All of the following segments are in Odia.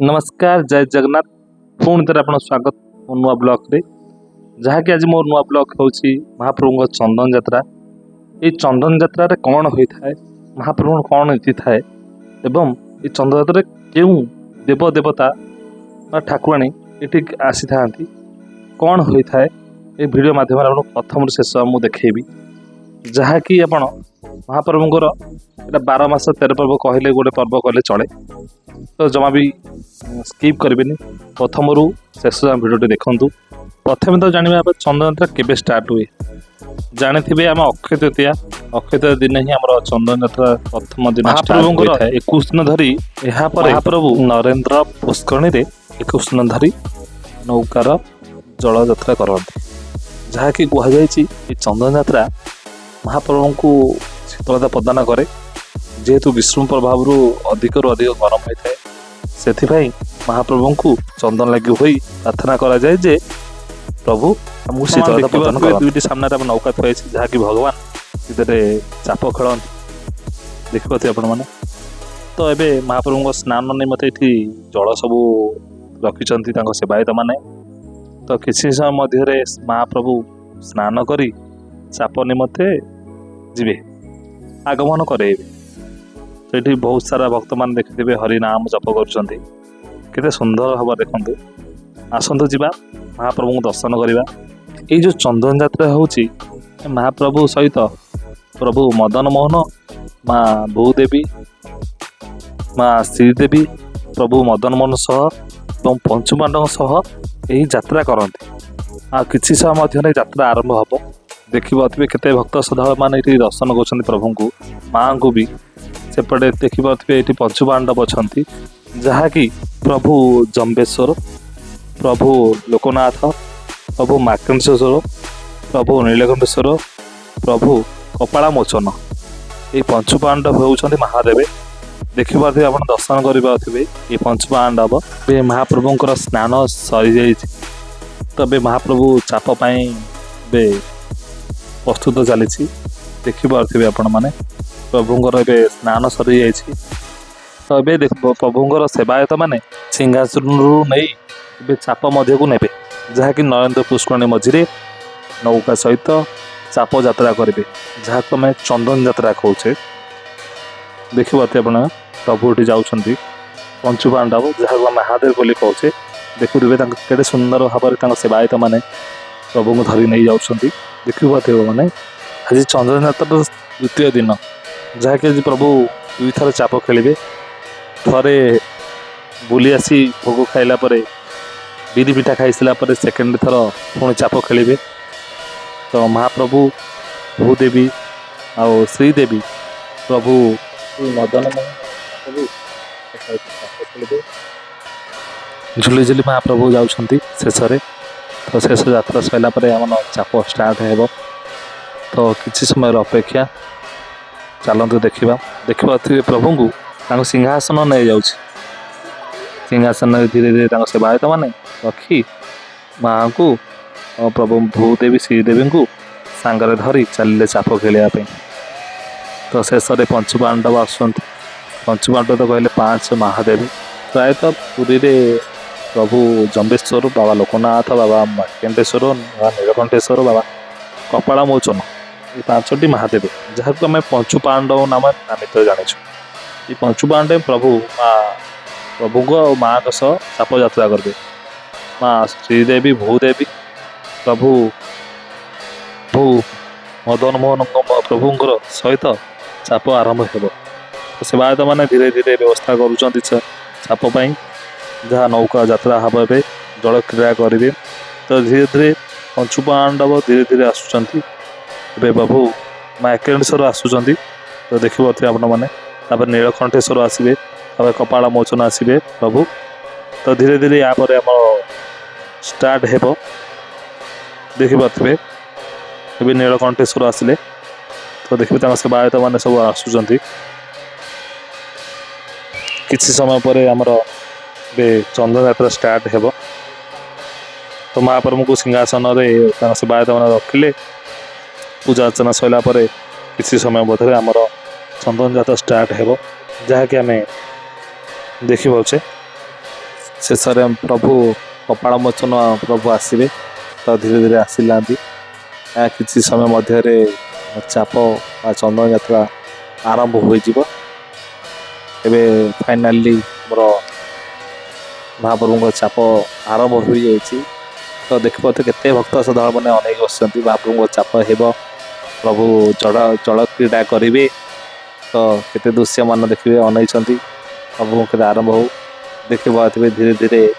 ନମସ୍କାର, ଜୟ ଜଗନ୍ନାଥ। ପୁଣି ଥରେ ଆପଣ ସ୍ୱାଗତ ମୋ ନୂଆ ବ୍ଲଗ୍ରେ, ଯାହାକି ଆଜି ମୋ ନୂଆ ବ୍ଲଗ୍ ହେଉଛି ମହାପ୍ରଭୁଙ୍କ ଚନ୍ଦନ ଯାତ୍ରା। ଏଇ ଚନ୍ଦନ ଯାତ୍ରାରେ କ'ଣ ହୋଇଥାଏ, ମହାପ୍ରଭୁଙ୍କ କ'ଣ ନୀତି ଥାଏ ଏବଂ ଏଇ ଚନ୍ଦନ ଯାତ୍ରାରେ କେଉଁ ଦେବ ଦେବତା ବା ଠାକୁରାଣୀ ଏଠି ଆସିଥାନ୍ତି, କ'ଣ ହୋଇଥାଏ, ଏ ଭିଡ଼ିଓ ମାଧ୍ୟମରେ ଆପଣଙ୍କୁ ପ୍ରଥମରୁ ଶେଷ ମୁଁ ଦେଖେଇବି। ଯାହାକି ଆପଣ ମହାପ୍ରଭୁଙ୍କର ଏଇଟା 12 ମାସ 13 ପର୍ବ କହିଲେ ଗୋଟେ ପର୍ବ କହିଲେ ଚଳେ। ତ ଜମା ବି ସ୍କିପ୍ କରିବେନି, ପ୍ରଥମରୁ ଶେଷ ଯାଏଁ ଭିଡ଼ିଓଟି ଦେଖନ୍ତୁ। ପ୍ରଥମେ ତ ଜାଣିବା ଆମେ ଚନ୍ଦନ ଯାତ୍ରା କେବେ ଷ୍ଟାର୍ଟ ହୁଏ। ଜାଣିଥିବେ, ଆମ ଅକ୍ଷୟ ତୃତୀୟା, ଅକ୍ଷୟ ତୃତୀୟା ଦିନ ହିଁ ଆମର ଚନ୍ଦନ ଯାତ୍ରା ପ୍ରଥମ ଦିନ ମହାପ୍ରଭୁଙ୍କର 21 ଦିନ ଧରି। ଏହାପରେ ମହାପ୍ରଭୁ ନରେନ୍ଦ୍ର ପୁଷ୍କରଣୀରେ 21 ଦିନ ଧରି ନୌକାର ଜଳଯାତ୍ରା କରନ୍ତି। ଯାହାକି କୁହାଯାଇଛି, ଏ ଚନ୍ଦନ ଯାତ୍ରା ମହାପ୍ରଭୁଙ୍କୁ ଶୀତଳତା ପ୍ରଦାନ କରେ। ଯେହେତୁ ଗ୍ରୀଷ୍ମ ପ୍ରଭାବରୁ ଅଧିକରୁ ଅଧିକ ଗରମ ହୋଇଥାଏ, ସେଥିପାଇଁ ମହାପ୍ରଭୁଙ୍କୁ ଚନ୍ଦନ ଲାଗି ହୋଇ ପ୍ରାର୍ଥନା କରାଯାଏ ଯେ ପ୍ରଭୁ ଆମକୁ ଶୀତଳତା ପ୍ରଦାନ କରନ୍ତି। ଦୁଇଟି ସାମ୍ନାରେ ଆମ ନୌକା ଥୁଆ ହେଇଛି, ଯାହାକି ଭଗବାନ ସେଥିରେ ଚାପ ଖେଳନ୍ତି, ଦେଖିପାରୁଥିବେ ଆପଣମାନେ। ତ ଏବେ ମହାପ୍ରଭୁଙ୍କ ସ୍ନାନ ନିମନ୍ତେ ଏଠି ଜଳ ସବୁ ରଖିଛନ୍ତି ତାଙ୍କ ସେବାୟତ ମାନେ। ତ କିଛି ସମୟ ମଧ୍ୟରେ ମହାପ୍ରଭୁ ସ୍ନାନ କରି ଚାପ ନିମନ୍ତେ ଯିବେ, ଆଗମନ କରେଇବେ। ସେଠି ବହୁତ ସାରା ଭକ୍ତମାନେ ଦେଖିଥିବେ ହରି ନାମ ଜପ କରୁଛନ୍ତି। କେତେ ସୁନ୍ଦର ହବ ଦେଖନ୍ତୁ। ଆସନ୍ତୁ ଯିବା, ମହାପ୍ରଭୁଙ୍କୁ ଦର୍ଶନ କରିବା। ଏଇ ଯେଉଁ ଚନ୍ଦନ ଯାତ୍ରା ହେଉଛି, ମହାପ୍ରଭୁ ସହିତ ପ୍ରଭୁ ମଦନ ମୋହନ, ମା ଭୂଦେବୀ, ମା ଶ୍ରୀଦେବୀ, ପ୍ରଭୁ ମଦନ ମୋହନ ସହ ଏବଂ ପଞ୍ଚୁପାଣ୍ଡବଙ୍କ ସହ ଏହି ଯାତ୍ରା କରନ୍ତି। ଆଉ କିଛି ସମୟ ମଧ୍ୟରେ ଯାତ୍ରା ଆରମ୍ଭ ହେବ। ଦେଖିପାରୁଥିବେ କେତେ ଭକ୍ତ ଶ୍ରଦ୍ଧାଳୁମାନେ ଏଠି ଦର୍ଶନ କରୁଛନ୍ତି ପ୍ରଭୁଙ୍କୁ, ମାଆଙ୍କୁ ବି। ସେପଟେ ଦେଖିପାରୁଥିବେ ଏଠି ପଞ୍ଚୁପାଣ୍ଡବ ଅଛନ୍ତି, ଯାହାକି ପ୍ରଭୁ ଜମ୍ବେଶ୍ୱର, ପ୍ରଭୁ ଲୋକନାଥ, ପ୍ରଭୁ ମାର୍କଣ୍ଡେଶ୍ୱର, ପ୍ରଭୁ ନୀଳକଣ୍ଠେଶ୍ୱର, ପ୍ରଭୁ କପାଳମୋଚନ। ଏଇ ପଞ୍ଚୁପାଣ୍ଡବ ହେଉଛନ୍ତି ମହାଦେବ। ଦେଖିପାରୁଥିବେ ଆପଣ, ଦର୍ଶନ କରିପାରୁଥିବେ ଏଇ ପଞ୍ଚୁପାଣ୍ଡବ। ଏବେ ମହାପ୍ରଭୁଙ୍କର ସ୍ନାନ ସରିଯାଇଛି। ତ ଏବେ ମହାପ୍ରଭୁ ଚାପ ପାଇଁ ଏବେ ପ୍ରସ୍ତୁତ ଚାଲିଛି। ଦେଖିପାରୁଥିବେ ଆପଣମାନେ, ପ୍ରଭୁଙ୍କର ଏବେ ସ୍ନାନ ସରିଯାଇଛି। ତ ଏବେ ପ୍ରଭୁଙ୍କର ସେବାୟତ ମାନେ ସିଂହାସନରୁ ନେଇ ଏବେ ଚାପ ମଧ୍ୟକୁ ନେବେ, ଯାହାକି ନରେନ୍ଦ୍ର ପୁଷ୍କରଣୀ ମଝିରେ ନୌକା ସହିତ ଚାପ ଯାତ୍ରା କରିବେ, ଯାହାକୁ ଆମେ ଚନ୍ଦନ ଯାତ୍ରା କହୁଛେ। ଦେଖିପାରୁଥିବେ ଆପଣ, ପ୍ରଭୁ ଏଠି ଯାଉଛନ୍ତି, ପଞ୍ଚୁପାଣ୍ଡବ, ଯାହାକୁ ଆମେ ମହାଦେବ ବୋଲି କହୁଛେ। ଦେଖୁଥିବେ ତାଙ୍କ କେତେ ସୁନ୍ଦର ଭାବରେ ତାଙ୍କ ସେବାୟତ ମାନେ ପ୍ରଭୁଙ୍କୁ ଧରି ନେଇ ଯାଉଛନ୍ତି। ଦେଖିପାରୁଥିବେ ମାନେ, ଆଜି ଚନ୍ଦନ ଯାତ୍ରାର ଦ୍ୱିତୀୟ ଦିନ, ଯାହାକି ଆଜି ପ୍ରଭୁ ଦୁଇଥର ଚାପ ଖେଳିବେ। ଥରେ ବୁଲି ଆସି ଭୋଗ ଖାଇଲା ପରେ, ବିରି ପିଠା ଖାଇସାରିଲା ପରେ ସେକେଣ୍ଡ ଥର ପୁଣି ଚାପ ଖେଳିବେ। ତ ମହାପ୍ରଭୁ ଭୂଦେବୀ ଆଉ ଶ୍ରୀଦେବୀ, ପ୍ରଭୁ ମଦନ ମୋହନ ମହାପ୍ରଭୁ ଚାପ ଖେଳିବେ। ଝୁଲି ଝୁଲି ମହାପ୍ରଭୁ ଯାଉଛନ୍ତି ଶେଷରେ। ତ ଶେଷ ଯାତ୍ରା ସରିଲା ପରେ ଆମର ଚାପ ଷ୍ଟାର୍ଟ ହେବ। ତ କିଛି ସମୟର ଅପେକ୍ଷା, ଚାଲନ୍ତୁ ଦେଖିବା। ଦେଖିପାରୁଥିବେ ପ୍ରଭୁଙ୍କୁ ତାଙ୍କ ସିଂହାସନ ନେଇଯାଉଛି। ସିଂହାସନରେ ଧୀରେ ଧୀରେ ତାଙ୍କ ସେବାୟତ ମାନେ ରଖି ମାଆଙ୍କୁ ଓ ପ୍ରଭୁ ଭୂଦେବୀ ଶ୍ରୀଦେବୀଙ୍କୁ ସାଙ୍ଗରେ ଧରି ଚାଲିଲେ ଚାପ ଖେଳିବା ପାଇଁ। ତ ଶେଷରେ ପଞ୍ଚୁପାଣ୍ଡବ ଆସୁଛନ୍ତି। ପଞ୍ଚୁପାଣ୍ଡବ ତ କହିଲେ ପାଞ୍ଚ ମହାଦେବ। ପ୍ରାୟତଃ ପୁରୀରେ ପ୍ରଭୁ ଜମ୍ବେଶ୍ୱର, ବାବା ଲୋକନାଥ, ବାବା ମାର୍କଣ୍ଡେଶ୍ୱର, ବାବା ନୀଳକଣ୍ଠେଶ୍ୱର, ବାବା କପାଳମୋଚନ, ଏ ପାଞ୍ଚଟି ମହାଦେବ, ଯାହାକୁ ଆମେ ପଞ୍ଚୁପାଣ୍ଡବ ନାମରେ ନାମିତ ଜାଣିଛୁ। ଏଇ ପଞ୍ଚୁପାଣ୍ଡବ ପ୍ରଭୁ ମା ପ୍ରଭୁଙ୍କ ଆଉ ମାଆଙ୍କ ସହ ଚାପ ଯାତ୍ରା କରିବେ। ମା ଶ୍ରୀଦେବୀ, ଭୂଦେବୀ, ପ୍ରଭୁ ଭୂ ମଦନ ମୋହନଙ୍କ ପ୍ରଭୁଙ୍କର ସହିତ ଚାପ ଆରମ୍ଭ ହେବ। ସେବାୟତ ମାନେ ଧୀରେ ଧୀରେ ବ୍ୟବସ୍ଥା କରୁଛନ୍ତି ଚାପ ପାଇଁ, ଯାହା ନୌକା ଯାତ୍ରା ହେବ। ଏବେ ଜଳ କ୍ରୀଡ଼ା କରିବେ। ତ ଧୀରେ ଧୀରେ ପଞ୍ଚୁପାଣ୍ଡବ ଧୀରେ ଧୀରେ ଆସୁଛନ୍ତି। ଏବେ ପ୍ରଭୁ ମାର୍କଣ୍ଡେଶ୍ୱର ଆସୁଛନ୍ତି। ତ ଦେଖିପାରୁଥିବେ ଆପଣମାନେ। ତାପରେ ନୀଳକଣ୍ଠେଶ୍ୱର ଆସିବେ, ତାପରେ କପାଳ ମୋଚନ ଆସିବେ ପ୍ରଭୁ। ତ ଧୀରେ ଧୀରେ ୟା ପରେ ଆମର ଷ୍ଟାର୍ଟ ହେବ। ଦେଖିପାରୁଥିବେ, ଏବେ ନୀଳକଣ୍ଠେଶ୍ୱର ଆସିଲେ। ତ ଦେଖିବେ ତାଙ୍କ ସେବାୟତ ମାନେ ସବୁ ଆସୁଛନ୍ତି। କିଛି ସମୟ ପରେ ଆମର ଏବେ ଚନ୍ଦନ ଯାତ୍ରା ଷ୍ଟାର୍ଟ ହେବ। ତ ମହାପ୍ରଭୁଙ୍କୁ ସିଂହାସନରେ ତାଙ୍କ ସେବାୟତ ମାନେ ରଖିଲେ। ପୂଜା ଅର୍ଚ୍ଚନା ସରିଲା ପରେ କିଛି ସମୟ ମଧ୍ୟରେ ଆମର ଚନ୍ଦନ ଯାତ୍ରା ଷ୍ଟାର୍ଟ ହେବ, ଯାହାକି ଆମେ ଦେଖିପାରୁଛେ। ଶେଷରେ ପ୍ରଭୁ କପାଳ ମୋଚନ ପ୍ରଭୁ ଆସିବେ। ତ ଧୀରେ ଧୀରେ ଆସିଲାନ୍ତି। କିଛି ସମୟ ମଧ୍ୟରେ ଚାପ ବା ଚନ୍ଦନ ଯାତ୍ରା ଆରମ୍ଭ ହୋଇଯିବ। ଏବେ ଫାଇନାଲି ଆମର ମହାପ୍ରଭୁଙ୍କ ଚାପ ଆରମ୍ଭ ହୋଇଯାଇଛି। ତ ଦେଖିପାରୁଥିବେ, କେତେ ଭକ୍ତ ଶ୍ରଦ୍ଧାଳୁ ମାନେ ଅନେଇକି ବସିଛନ୍ତି। ମହାପ୍ରଭୁଙ୍କ ଚାପ ହେବ, ପ୍ରଭୁ ଜଳ ଜଳ କ୍ରୀଡ଼ା କରିବେ। ତ କେତେ ଦୃଶ୍ୟମାନ ଦେଖିବେ, ଅନେଇଛନ୍ତି ପ୍ରଭୁଙ୍କ କେତେ ଆରମ୍ଭ ହଉ। ଦେଖିପାରୁଥିବେ, ଧୀରେ ଧୀରେ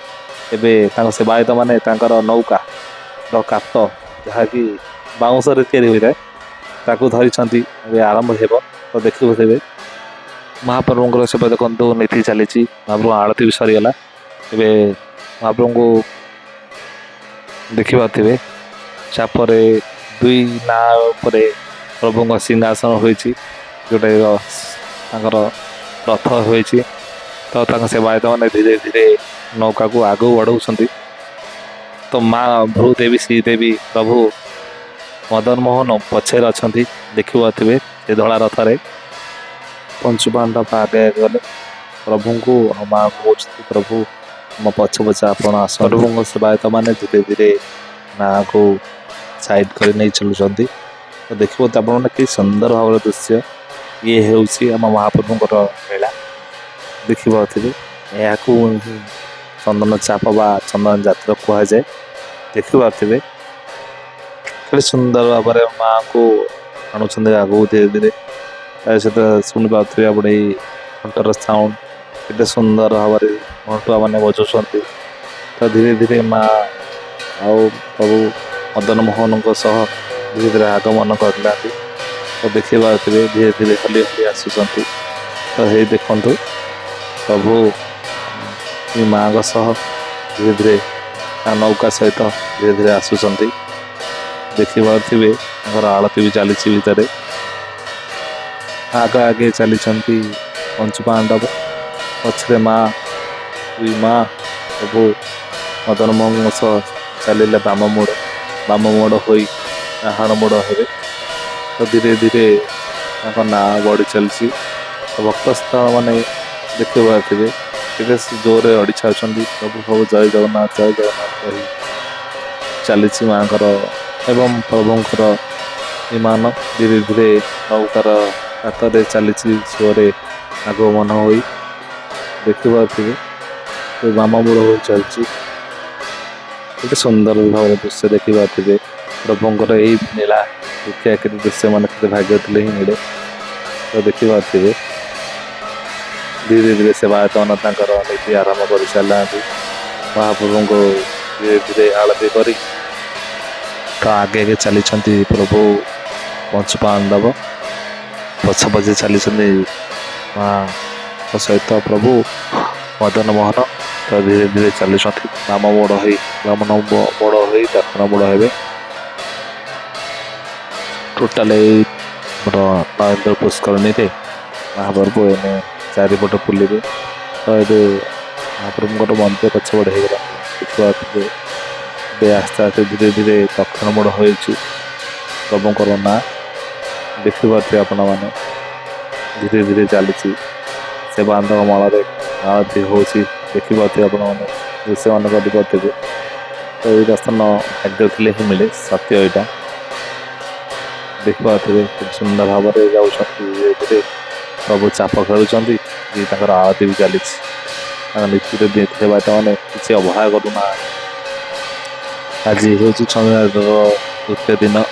ଏବେ ତାଙ୍କ ସେବାୟତ ମାନେ ତାଙ୍କର ନୌକା ର କାତ, ଯାହାକି ବାଉଁଶରେ ତିଆରି ହୋଇଥାଏ, ତାକୁ ଧରିଛନ୍ତି। ଏବେ ଆରମ୍ଭ ହେବ। ତ ଦେଖିପାରୁଥିବେ, ମହାପ୍ରଭୁଙ୍କର ସେବା ଦେଖନ୍ତୁ, ନୀତି ଚାଲିଛି। ମହାପ୍ରଭୁ ଆଳତି ବି ସରିଗଲା। ଏବେ ମହାପ୍ରଭୁଙ୍କୁ ଦେଖିପାରୁଥିବେ, ଚାପରେ ଦୁଇ ନାଆ ଉପରେ ପ୍ରଭୁଙ୍କ ସିଂହାସନ ହୋଇଛି, ଯୋଉଟା ତାଙ୍କର ରଥ ହୋଇଛି। ତ ତାଙ୍କ ସେବାୟତ ମାନେ ଧୀରେ ଧୀରେ ନୌକାକୁ ଆଗକୁ ବଢ଼ଉଛନ୍ତି। ତ ମା ଭୂଦେବୀ, ଶ୍ରୀଦେବୀ, ପ୍ରଭୁ ମଦନ ମୋହନ ପଛରେ ଅଛନ୍ତି, ଦେଖିପାରୁଥିବେ ସେ ଧଳା ରଥରେ। ପଞ୍ଚୁପାଣ୍ଡବ ଆଗେ ଆଗେ ଗଲେ। ପ୍ରଭୁଙ୍କୁ ଆଉ ମାଙ୍କୁ କହୁଛନ୍ତି, "ପ୍ରଭୁ, ମୋ ପଛେ ପଛେ ଆପଣ ଆସନ୍ତୁ।" ପ୍ରଭୁଙ୍କ ସେବାୟତ ମାନେ ଧୀରେ ଧୀରେ ନାଆକୁ ସାଇଡ୍ କରି ନେଇ ଚାଲୁଛନ୍ତି। ତ ଦେଖିବ ତ ଆପଣମାନେ, କି ସୁନ୍ଦର ଭାବରେ ଦୃଶ୍ୟ। ଇଏ ହେଉଛି ଆମ ମହାପ୍ରଭୁଙ୍କର ଲୀଳା। ଦେଖିପାରୁଥିବେ, ଏହାକୁ ହିଁ ଚନ୍ଦନ ଚାପ ବା ଚନ୍ଦନ ଯାତ୍ରା କୁହାଯାଏ। ଦେଖିପାରୁଥିବେ, କେତେ ସୁନ୍ଦର ଭାବରେ ମାଙ୍କୁ ଆଣୁଛନ୍ତି ଆଗକୁ ଧୀରେ ଧୀରେ। ତା ସହିତ ଶୁଣିପାରୁଥିବେ ଆପଣ ଏଇ ଘଣ୍ଟର ସାଉଣ୍ଡ, କେତେ ସୁନ୍ଦର ଭାବରେ ଘଣ୍ଟୁଆ ମାନେ ବଜାଉଛନ୍ତି। ତ ଧୀରେ ଧୀରେ ମା ଆଉ ପ୍ରଭୁ ମଦନ ମୋହନଙ୍କ ସହ ଧୀରେ ଧୀରେ ଆଗମନ କରିଲାନ୍ତି। ତ ଦେଖିପାରୁଥିବେ, ଧୀରେ ଧୀରେ ହଲି ହଲି ଆସୁଛନ୍ତି। ତ ହେଇ ଦେଖନ୍ତୁ, ପ୍ରଭୁ ମାଙ୍କ ସହ ଧୀରେ ଧୀରେ ତା ନୌକା ସହିତ ଧୀରେ ଧୀରେ ଆସୁଛନ୍ତି। ଦେଖିପାରୁଥିବେ, ତାଙ୍କର ଆଳତି ବି ଚାଲିଛି ଭିତରେ। ଆଗ ଆଗେ ଚାଲିଛନ୍ତି ପଞ୍ଚୁପାଣ୍ଡବ, ପଛରେ ମା, ଦୁଇ ମା, ପ୍ରଭୁ ମଦନ ମୋହନଙ୍କ ସହ ଚାଲିଲେ ବାମ ମୋଡ଼, ବାମ ମୋଡ଼ ହୋଇ ଡାହାଣ ମୋଡ଼ ହେବେ। ତ ଧୀରେ ଧୀରେ ତାଙ୍କ ନାଆ ବଢ଼ି ଚାଲିଛି। ତ ଭକ୍ତ ସ୍ଥଳ ମାନେ ଦେଖିପାରୁଥିବେ, କେତେ ଜୋରରେ ରଡ଼ି ଛାଡ଼ୁଛନ୍ତି, "ପ୍ରଭୁ ପ୍ରଭୁ, ଜୟ ଜଗନ୍ନାଥ, ଜୟ ଜଗନ୍ନାଥ" କହି ଚାଲିଛି ମାଙ୍କର ଏବଂ ପ୍ରଭୁଙ୍କର ବିମାନ। ଧୀରେ ଧୀରେ ନୌକାର ହାତରେ ଚାଲିଛି ସୁଅରେ ଆଗମନ ହୋଇ। ଦେଖିପାରୁଥିବେ, ବାମ ମୋଡ଼ ହୋଇ ଚାଲିଛି। କେତେ ସୁନ୍ଦର ଭାବରେ ଦୃଶ୍ୟ ଦେଖିପାରୁଥିବେ। ପ୍ରଭୁଙ୍କର ଏଇ ଲୀଳା ଦେଖିବା କେତେ ଦୃଶ୍ୟ ମାନେ କେତେ ଭାଗ୍ୟ ଥିଲେ ହିଁ ମିଳେ। ତ ଦେଖିପାରୁଥିବେ, ଧୀରେ ଧୀରେ ସେବାୟତ ତାଙ୍କର ନୀତି ଆରମ୍ଭ କରିସାରିଲାନ୍ତି। ମହାପ୍ରଭୁଙ୍କୁ ଧୀରେ ଧୀରେ ଆଳତି କରି ତ ଆଗେ ଆଗେ ଚାଲିଛନ୍ତି ପ୍ରଭୁ ପଞ୍ଚୁପାଣ୍ଡବ, ପଛେ ପଛେ ଚାଲିଛନ୍ତି ମାଙ୍କ ସହିତ ପ୍ରଭୁ ମଦନ ମୋହନ। ତ ଧୀରେ ଧୀରେ ଚାଲିଛନ୍ତି ବାମ ମୋଡ଼ ହୋଇ, ବାମ ମୋଡ଼ ହୋଇ ଦକ୍ଷିଣ ମୋଡ଼ ହେବେ। ଟୋଟାଲ ଏଇ ଆମର ନରେନ୍ଦ୍ର ପୁଷ୍କରିଣୀରେ ମହାପ୍ରଭୁ ଏନେ ଚାରିପଟ ବୁଲିବେ। ତ ଏବେ ମହାପ୍ରଭୁଙ୍କର ମନ୍ଦିର ପଛପଟେ ହେଇଗଲା। ଦେଖିପାରୁଥିବେ, ଏବେ ଆସ୍ତେ ଆସ୍ତେ ଧୀରେ ଧୀରେ ଦକ୍ଷିଣ ମୋଡ଼ ହୋଇଛି ପ୍ରଭୁଙ୍କର ନାଆ। ଦେଖିପାରୁଥିବେ ଆପଣମାନେ, ଧୀରେ ଧୀରେ ଚାଲିଛି। ସେବାୟତଙ୍କ ମାଳରେ ଆଳତି ହେଉଛି। ଦେଖିପାରୁଥିବେ ଆପଣମାନେ, ଦୃଶ୍ୟମାନ କରିପାରୁଥିବେ। ତ ଏଇ ଦର୍ଶନ ଭାଗ୍ୟ ଥିଲେ ହିଁ ମିଳେ, ସତ୍ୟ ଏଇଟା। ଦେଖିପାରୁଥିବେ, କେତେ ସୁନ୍ଦର ଭାବରେ ଯାଉଛନ୍ତି ଧୀରେ ଧୀରେ। ପ୍ରଭୁ ଚାପ ଖେଳୁଛନ୍ତି ବି, ତାଙ୍କର ଆଳତି ବି ଚାଲିଛି। ତାଙ୍କ ନୀତିରେ ସେବାୟତ ମାନେ କିଛି ଅବହେଳା କରୁନାହାନ୍ତି। ଆଜି ହେଉଛି ଚନ୍ଦ୍ରର ତୃତୀୟ ଦିନ।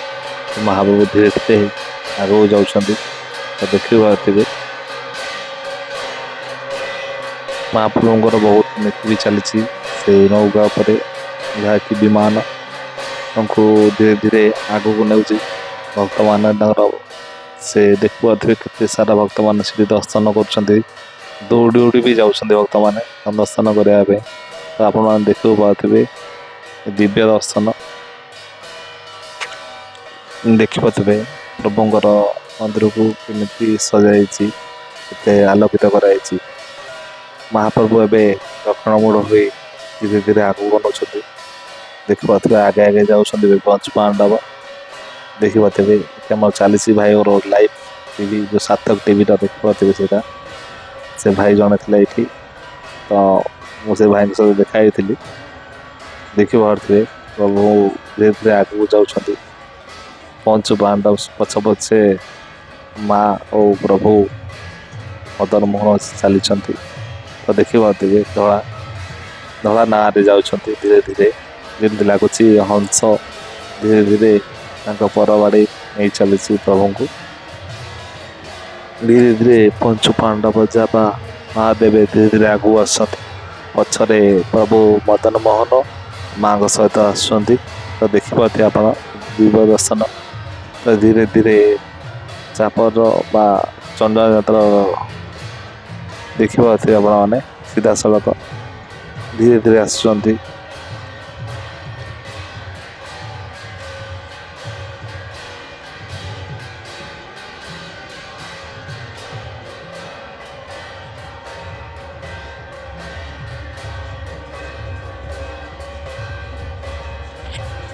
ମହାପ୍ରଭୁ ଧୀରେ ଧୀରେ ଆଗକୁ ଯାଉଛନ୍ତି। ତ ଦେଖିପାରୁଥିବେ, ମହାପ୍ରଭୁଙ୍କର ବହୁତ ନୀତି ବି ଚାଲିଛି ସେଇ ନୌକା ଉପରେ, ଯାହାକି ବିମାନ ତାଙ୍କୁ ଧୀରେ ଧୀରେ ଆଗକୁ ନେଉଛି। ଭକ୍ତମାନେ ତାଙ୍କର ସେ ଦେଖିପାରୁଥିବେ, କେତେ ସାରା ଭକ୍ତମାନେ ସେଠି ଦର୍ଶନ କରୁଛନ୍ତି। ଦୌଡ଼ି ଦୌଡ଼ି ବି ଯାଉଛନ୍ତି ଭକ୍ତମାନେ ଦର୍ଶନ କରିବା ପାଇଁ। ତ ଆପଣମାନେ ଦେଖିବାକୁ ପାଉଥିବେ ଦିବ୍ୟ ଦର୍ଶନ। ଦେଖିପାରୁଥିବେ, ପ୍ରଭୁଙ୍କର ମନ୍ଦିରକୁ କେମିତି ସଜାଯାଇଛି, କେତେ ଆଲୋକିତ କରାଯାଇଛି। ମହାପ୍ରଭୁ ଏବେ ଦକ୍ଷିଣ ମୋଡ଼ ହୋଇ ଧୀରେ ଧୀରେ ଆଗକୁ ବନଉଛନ୍ତି। ଦେଖିପାରୁଥିବେ, ଆଗେ ଆଗେ ଯାଉଛନ୍ତି ପଞ୍ଚୁପାଣ୍ଡବ। ଦେଖିପାରୁଥିବେ, ଏଠି ଆମର ଚାଲିଛି ଭାଇଙ୍କର ଲାଇଭ୍ ଟିଭି, ଯୋଉ ସାର୍ଥକ ଟିଭିଟା ଦେଖିପାରୁଥିବେ ସେଇଟା। ସେ ଭାଇ ଜଣେ ଥିଲେ ଏଇଠି। ତ ମୁଁ ସେ ଭାଇଙ୍କ ସହିତ ଦେଖା ହେଇଥିଲି। ଦେଖିପାରୁଥିବେ ପ୍ରଭୁ ଧୀରେ ଧୀରେ ଆଗକୁ ଯାଉଛନ୍ତି। ପଞ୍ଚୁ ପାଣ୍ଡବ ପଛେ ପଛେ ମା ଓ ପ୍ରଭୁ ମଦନ ମୋହନ ଚାଲିଛନ୍ତି। ତ ଦେଖିପାରୁଥିବେ ଧଳା ଧଳା ନାଁରେ ଯାଉଛନ୍ତି ଧୀରେ ଧୀରେ, ଯେମିତି ଲାଗୁଛି ହଂସ ଧୀରେ ଧୀରେ ତାଙ୍କ ପରବାଡ଼ି ନେଇ ଚାଲିଛି ପ୍ରଭୁଙ୍କୁ। ଧୀରେ ଧୀରେ ପଞ୍ଚୁ ପାଣ୍ଡବ ଯାବା ମହାଦେବ ଧୀରେ ଧୀରେ ଆଗକୁ ଆସୁଛନ୍ତି। ପଛରେ ପ୍ରଭୁ ମଦନ ମୋହନ ମାଙ୍କ ସହିତ ଆସୁଛନ୍ତି। ତ ଦେଖିପାରୁଥିବେ ଆପଣ ଦିବ୍ୟ ଦର୍ଶନ। ତ ଧୀରେ ଧୀରେ ଚାପର ବା ଚନ୍ଦନ ଦେଖିପାରୁଥିବେ ଆପଣମାନେ ସିଧାସଳଖ ଧୀରେ ଧୀରେ ଆସୁଛନ୍ତି।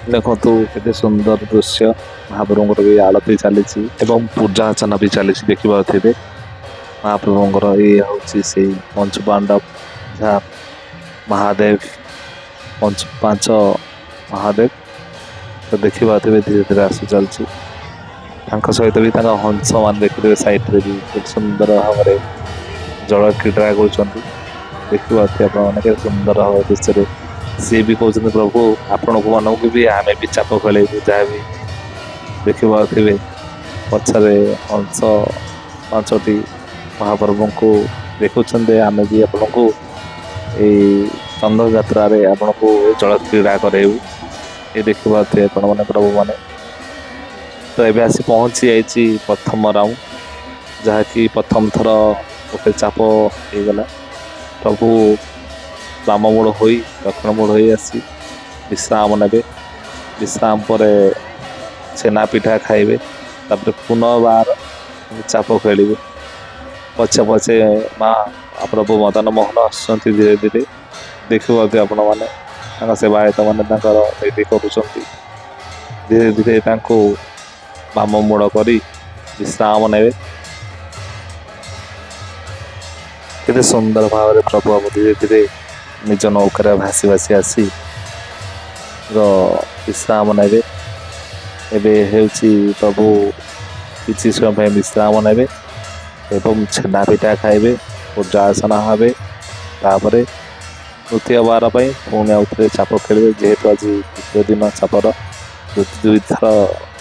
ଦେଖନ୍ତୁ କେତେ ସୁନ୍ଦର ଦୃଶ୍ୟ। ମହାପ୍ରଭୁଙ୍କର ବି ଆଳତି ଚାଲିଛି ଏବଂ ପୂଜା ଅର୍ଚ୍ଚନା ବି ଚାଲିଛି, ଦେଖିପାରୁଥିବେ। ମହାପ୍ରଭୁଙ୍କର ଇଏ ହେଉଛି ସେଇ ପଞ୍ଚୁ ପାଣ୍ଡବ, ଯାହା ମହାଦେବ ପାଞ୍ଚ ମହାଦେବ। ତ ଦେଖିପାରୁଥିବେ ଧୀରେ ଧୀରେ ଆସୁ ଚାଲିଛି। ତାଙ୍କ ସହିତ ବି ତାଙ୍କ ହଂସ ମାନେ ଦେଖିଥିବେ ସାଇଡରେ ବି କେତେ ସୁନ୍ଦର ଭାବରେ ଜଳ କ୍ରୀଡ଼ା କରୁଛନ୍ତି। ଦେଖିପାରୁଥିବେ ଆପଣମାନେ କେତେ ସୁନ୍ଦର ଭାବରେ ଦୃଶ୍ୟରେ। ସିଏ ବି କହୁଛନ୍ତି ପ୍ରଭୁ ଆପଣଙ୍କୁ ମାନଙ୍କୁ ବି ଆମେ ବି ଚାପ ଖେଳେଇବୁ। ଯାହାବି ଦେଖିପାରୁଥିବେ ପଛରେ ହଂସ ପାଞ୍ଚଟି ମହାପ୍ରଭୁଙ୍କୁ ଦେଖୁଛନ୍ତି। ଆମେ ବି ଆପଣଙ୍କୁ ଏଇ ଚନ୍ଦନ ଯାତ୍ରାରେ ଆପଣଙ୍କୁ ଜଳ କ୍ରୀଡ଼ା କରେଇବୁ। ଏ ଦେଖିପାରୁଥିବେ ଆପଣମାନେ ପ୍ରଭୁମାନେ। ତ ଏବେ ଆସି ପହଞ୍ଚି ଯାଇଛି ପ୍ରଥମ ରାଉଣ୍ଡ, ଯାହାକି ପ୍ରଥମ ଥର ଗୋଟେ ଚାପ ହେଇଗଲା। ପ୍ରଭୁ ବାମ ମୋଡ଼ ହୋଇ ଦକ୍ଷିଣ ମୋଡ଼ ହୋଇ ଆସି ବିଶ୍ରାମ ନେବେ। ବିଶ୍ରାମ ପରେ ଛେନା ପିଠା ଖାଇବେ, ତାପରେ ପୁନର୍ବାର ଚାପ ଖେଳିବେ। ପଛେ ପଛେ ମା ପ୍ରଭୁ ମଦନ ମୋହନ ଆସୁଛନ୍ତି ଧୀରେ ଧୀରେ। ଦେଖିପାରୁଥିବେ ଆପଣମାନେ ତାଙ୍କ ସେବାୟତ ମାନେ ତାଙ୍କର ନୀତି କରୁଛନ୍ତି। ଧୀରେ ଧୀରେ ତାଙ୍କୁ ବାମ ମୋଡ଼ କରି ବିଶ୍ରାମ ନେବେ। କେତେ ସୁନ୍ଦର ଭାବରେ ପ୍ରଭୁ ଆମ ଧୀରେ ଧୀରେ ନିଜ ନୌକାରେ ଭାସି ଭାସି ଆସି ବିଶ୍ରାମ ନେବେ। ଏବେ ହେଉଛି ପ୍ରଭୁ କିଛି ସମୟ ପାଇଁ ବିଶ୍ରାମ ନେବେ ଏବଂ ଛେନା ପିଠା ଖାଇବେ, ପୂଜା ଅର୍ଚ୍ଚନା ହେବେ। ତାପରେ ତୃତୀୟ ବାର ପାଇଁ ପୁଣି ଆଉ ଥରେ ଚାପ ଖେଳିବେ। ଯେହେତୁ ଆଜି ଦ୍ୱିତୀୟ ଦିନ ଚାପର, ଦୁଇଥର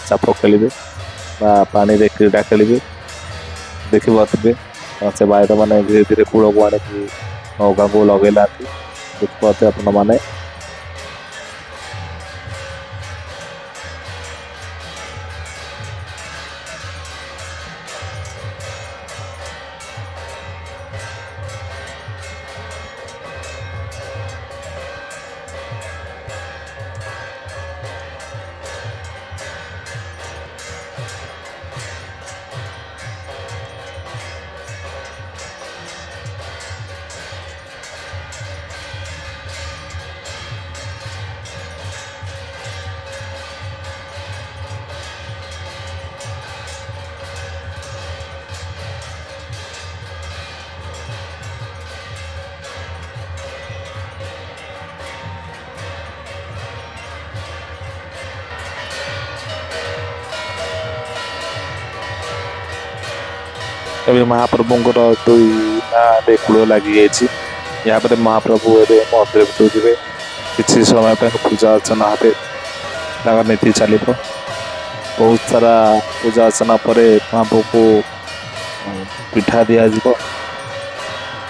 ଚାପ ଖେଳିବେ ବା ପାଣିରେ କ୍ରୀଡ଼ା ଖେଳିବେ। ଦେଖିପାରୁଥିବେ ସେବାୟତ ମାନେ ଧୀରେ ଧୀରେ କୂଳକୁ ଆଣିକି ନୌକାକୁ ଲଗେଇଲାନ୍ତି। ଦେଖିପାରୁଥିବେ ଆପଣମାନେ। ଏବେ ମହାପ୍ରଭୁଙ୍କର ଦୁଇ ନା ଏବେ କୂଳ ଲାଗିଯାଇଛି। ଏହାପରେ ମହାପ୍ରଭୁ ଏବେ ମନ୍ଦିର ଭିତରକୁ ଯିବେ। କିଛି ସମୟ ପାଇଁ ପୂଜା ଅର୍ଚ୍ଚନା ହେବେ, ତାଙ୍କ ନୀତି ଚାଲିବ। ବହୁତ ସାରା ପୂଜା ଅର୍ଚ୍ଚନା ପରେ ମହାପ୍ରଭୁକୁ ପିଠା ଦିଆଯିବ।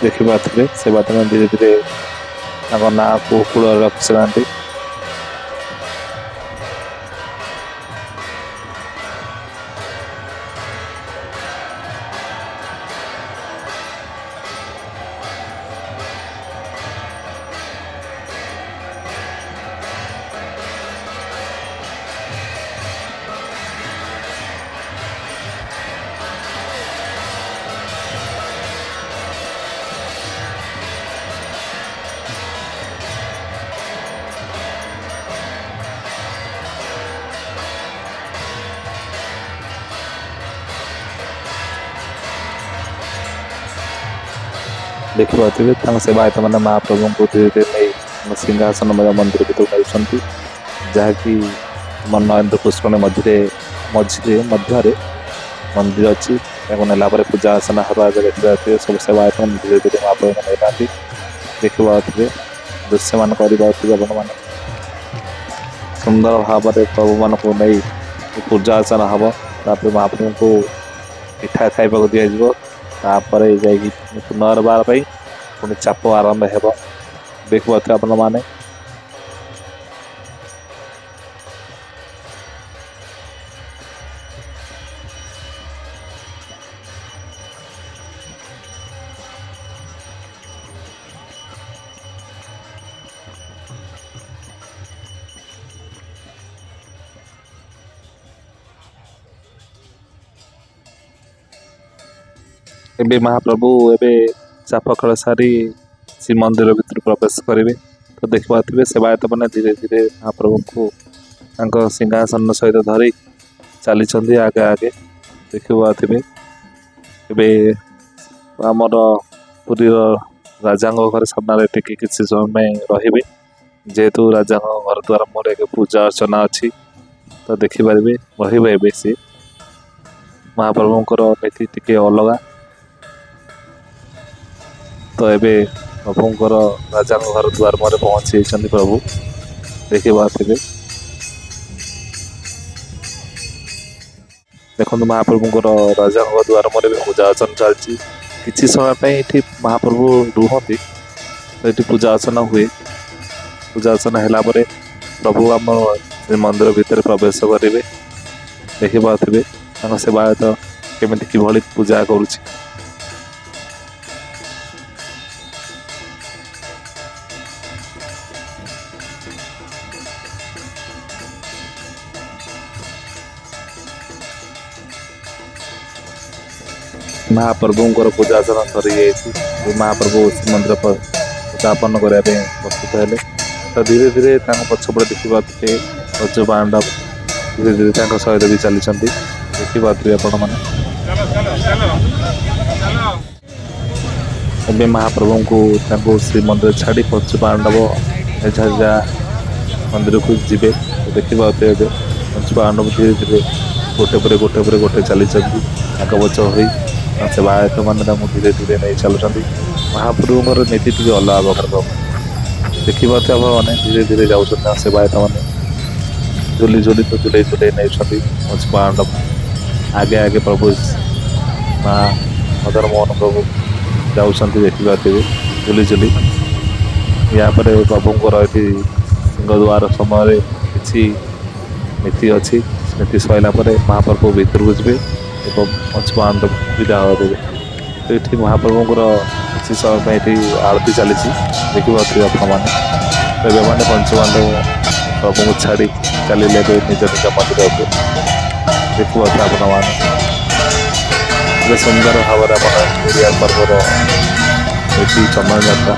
ଦେଖିପାରୁଥିବେ ସେବାୟତମାନେ ଧୀରେ ଧୀରେ ତାଙ୍କ ନାଁକୁ କୂଳରେ ରଖିସାରନ୍ତି। ଦେଖିପାରୁଥିବେ, ତାଙ୍କ ସେବାୟତ ମାନେ ମହାପ୍ରଭୁଙ୍କୁ ଧୀରେ ଧୀରେ ନେଇ ସିଂହାସନ ମନ୍ଦିର ଭିତରକୁ ନେଉଛନ୍ତି, ଯାହାକି ଆମ ନରେନ୍ଦ୍ର ପୁଷ୍କରିଣୀ ମଝିରେ ମଝିରେ ମଧ୍ୟରେ ମନ୍ଦିର ଅଛି। ତାକୁ ନେଲା ପରେ ପୂଜା ଅର୍ଚ୍ଚନା ହେବା ଦେଖିପାରୁଥିବେ। ସବୁ ସେବାୟତ ମାନେ ଧୀରେ ଧୀରେ ମହାପ୍ରଭୁଙ୍କୁ ନେଇଥାନ୍ତି। ଦେଖିପାରୁଥିବେ, ଦୃଶ୍ୟମାନ କରିପାରୁଥିବେ ଆପଣମାନେ। ସୁନ୍ଦର ଭାବରେ ପ୍ରଭୁମାନଙ୍କୁ ନେଇ ପୂଜା ଅର୍ଚ୍ଚନା ହବ। ତାପରେ ମହାପ୍ରଭୁଙ୍କୁ ପିଠା ଖାଇବାକୁ ଦିଆଯିବ। ତାପରେ ଯାଇକି ପୁନର୍ବାର ପାଇଁ ପୁଣି ଚାପ ଆରମ୍ଭ ହେବ। ଦେଖିପାରୁଥିବେ ଆପଣମାନେ। ଏବେ ମହାପ୍ରଭୁ ଏବେ ଚାପ ଖେଳ ସାରି ଶ୍ରୀମନ୍ଦିର ଭିତରୁ ପ୍ରବେଶ କରିବେ। ତ ଦେଖିପାରୁଥିବେ, ସେବାୟତ ମାନେ ଧୀରେ ଧୀରେ ମହାପ୍ରଭୁଙ୍କୁ ତାଙ୍କ ସିଂହାସନ ସହିତ ଧରି ଚାଲିଛନ୍ତି ଆଗେ ଆଗେ। ଦେଖିପାରୁଥିବେ, ଏବେ ଆମର ପୁରୀର ରାଜାଙ୍କ ଘରେ ସାମ୍ନାରେ ଟିକେ କିଛି ସମୟ ପାଇଁ ରହିବେ, ଯେହେତୁ ରାଜାଙ୍କ ଘର ଦ୍ୱାର ମୁହଁରେ ଏକ ପୂଜା ଅର୍ଚ୍ଚନା ଅଛି। ତ ଦେଖିପାରିବେ, ରହିବେ ଏବେ ସିଏ। ମହାପ୍ରଭୁଙ୍କର ନୀତି ଟିକେ ଅଲଗା। ତ ଏବେ ପ୍ରଭୁଙ୍କର ରାଜାଙ୍କ ଘର ଦୁଆର ମୁହଁରେ ପହଞ୍ଚି ଯାଇଛନ୍ତି ପ୍ରଭୁ, ଦେଖିପାରୁଥିବେ। ଦେଖନ୍ତୁ, ମହାପ୍ରଭୁଙ୍କର ରାଜାଙ୍କ ଦୁଆର ମୁହଁରେ ବି ପୂଜା ଅର୍ଚ୍ଚନା ଚାଲିଛି। କିଛି ସମୟ ପାଇଁ ଏଠି ମହାପ୍ରଭୁ ରୁହନ୍ତି। ତ ଏଠି ପୂଜା ଅର୍ଚ୍ଚନା ହୁଏ। ପୂଜା ଅର୍ଚ୍ଚନା ହେଲା ପରେ ପ୍ରଭୁ ଆମ ଶ୍ରୀମନ୍ଦିର ଭିତରେ ପ୍ରବେଶ କରିବେ। ଦେଖିପାରୁଥିବେ, ତାଙ୍କ ସେବାୟତ କେମିତି କିଭଳି ପୂଜା କରୁଛି। ମହାପ୍ରଭୁଙ୍କର ପୂଜା ଅର୍ଚ୍ଚନା ସରିଯାଇଛି। ମହାପ୍ରଭୁ ଶ୍ରୀମନ୍ଦିର ସ୍ଥାପନ କରିବା ପାଇଁ ପ୍ରସ୍ତୁତ ହେଲେ। ତ ଧୀରେ ଧୀରେ ତାଙ୍କ ପଛପଟେ ଦେଖିପାରୁଥିବେ, ପଞ୍ଚୁପାଣ୍ଡବ ଧୀରେ ଧୀରେ ତାଙ୍କ ସହିତ ବି ଚାଲିଛନ୍ତି। ଦେଖିପାରୁଥିବେ ଆପଣମାନେ। ଏବେ ମହାପ୍ରଭୁଙ୍କୁ ତାଙ୍କୁ ଶ୍ରୀମନ୍ଦିର ଛାଡ଼ି ପଞ୍ଚୁପାଣ୍ଡବ ନିଜ ମନ୍ଦିରକୁ ଯିବେ। ଦେଖିପାରୁଥିବେ, ଏବେ ପଞ୍ଚୁପାଣ୍ଡବ ଧୀରେ ଧୀରେ ଗୋଟେ ପରେ ଗୋଟେ ପରେ ଗୋଟେ ଚାଲିଛନ୍ତି ଆଗ ପଛ ହୋଇ। ସେବାୟତ ମାନେ ତାଙ୍କୁ ଧୀରେ ଧୀରେ ନେଇ ଚାଲୁଛନ୍ତି। ମହାପ୍ରଭୁଙ୍କର ନୀତି ଟିକେ ଅଲଗା ପ୍ରକାର। ଦେଖିପାରୁଥିବେ ଆପଣମାନେ, ଧୀରେ ଧୀରେ ଯାଉଛନ୍ତି। ତାଙ୍କ ସେବାୟତ ମାନେ ଝୁଲି ଝୁଲି ତ ଝୁଲେଇ ଝୁଲେଇ ନେଉଛନ୍ତି ପଞ୍ଚୁପାଣ୍ଡବ। ଆଗେ ଆଗେ ପ୍ରଭୁ ମା ମଦନ ମୋହନ ପ୍ରଭୁ ଯାଉଛନ୍ତି, ଦେଖିପାରୁଥିବେ, ଝୁଲି ଝୁଲି। ୟା ପରେ ପ୍ରଭୁଙ୍କର ଏଠି ସିଂହଦ୍ୱାର ସମୟରେ କିଛି ନୀତି ଅଛି। ନୀତି ସରିଲା ପରେ ମହାପ୍ରଭୁ ଭିତରକୁ ଯିବେ ଏବଂ ପଞ୍ଚୁପାଣ୍ଡବ ବିଦାୟ ଦେବେ। ତ ଏଠି ମହାପ୍ରଭୁଙ୍କର କିଛି ସମୟ ପାଇଁ ଏଠି ଆଳତି ଚାଲିଛି, ଦେଖିପାରୁଥିବେ ଆପଣମାନେ। ତ ଏବେ ମାନେ ପଞ୍ଚୁପାଣ୍ଡବ ପ୍ରଭୁଙ୍କୁ ଛାଡ଼ି ଚାଲିଲେ ଏବେ ନିଜ ନିଜ ମନ୍ଦିରକୁ। ଦେଖିପାରୁଥିବେ ଆପଣମାନେ, ଏବେ ସୁନ୍ଦର ଭାବରେ ଆମର ଓଡ଼ିଆ ପର୍ବର ଏଠି ଚନ୍ଦନ ଯାତ୍ରା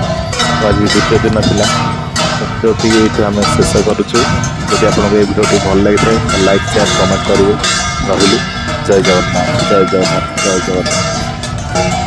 ଆଜି ଦ୍ୱିତୀୟ ଦିନ ଥିଲା। ଭିଡ଼ିଓଟି ଏଇଠୁ ଆମେ ଶେଷ କରୁଛୁ। ଯଦି ଆପଣଙ୍କୁ ଏଇ ଭିଡ଼ିଓଟି ଭଲ ଲାଗିଥାଏ, ଲାଇକ୍, ସେୟାର, କମେଣ୍ଟ କରିବେ। ରହିଲି। ଜୟ ଜଗନ୍ନାଥ, ଜୟ ଜଗନ୍ନାଥ, ଜୟ ଜଗନ୍ନାଥ।